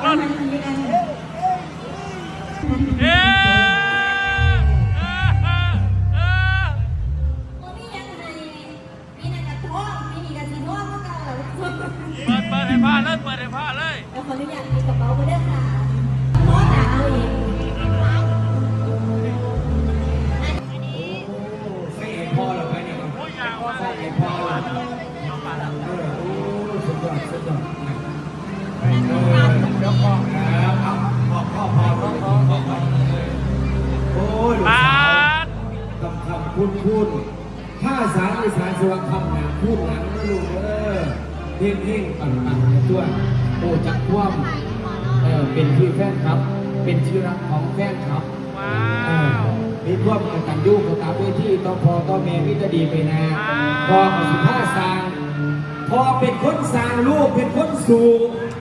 ເອີ ເອີ ເອີ ບໍ່ມີຫຍັງໃຫ້ ປີໜ້າກະທ້ອງ ປີນີ້ກະຊິທ້ອງຄືເກົ່າແລ້ວ. ເປີດ ເປີດໃຫ້ພະເລີຍ ເປີດໃຫ້ພະເລີຍ. ເອີ ຂໍອະນຸຍາດເກັບກະເປົາກ່ອນເດີຄ່ະ ພໍ່ຕາເອົາເອງ. ໃສ່ໃຫ້ພໍ່ແລ້ວໄປນີ້ ໃສ່ໃຫ້ພໍ່ແລ້ວ. ເອີ ໂອ້ ສຸດຍອດ ສຸດຍອດ. ເອີ ເອົາ ຂອບ ຂອບ ຂອບ ໂອ້ຍ ລູກສາວ ຄຳ ຄຳ ຄູນ ຄູນ. ພາສາອີສານຊິວ່າຄຳໜາຄູນຫຼັງເດີລູກເດີ. ເຮັງໆ ປັງໆ ໃຫ້ຕົວະ ຮູ້ຈັກຄວາມ ເອີ ເປັນທີ່ແຟນຄລັບ ເປັນທີ່ຮັກຂອງແຟນຄລັບ. ວ້າວ ເອີ ມີຄວາມກະຕັນຍູກະຕະເວທີຕໍ່ພໍ່ຕໍ່ແມ່ ມີແຕ່ດີໄປໜ້າ. ວ້າວ ພໍ່ກະຊິພາສ້າງ ພໍ່ເປັນຄົນສ້າງ ລູກເປັນຄົນສູ້.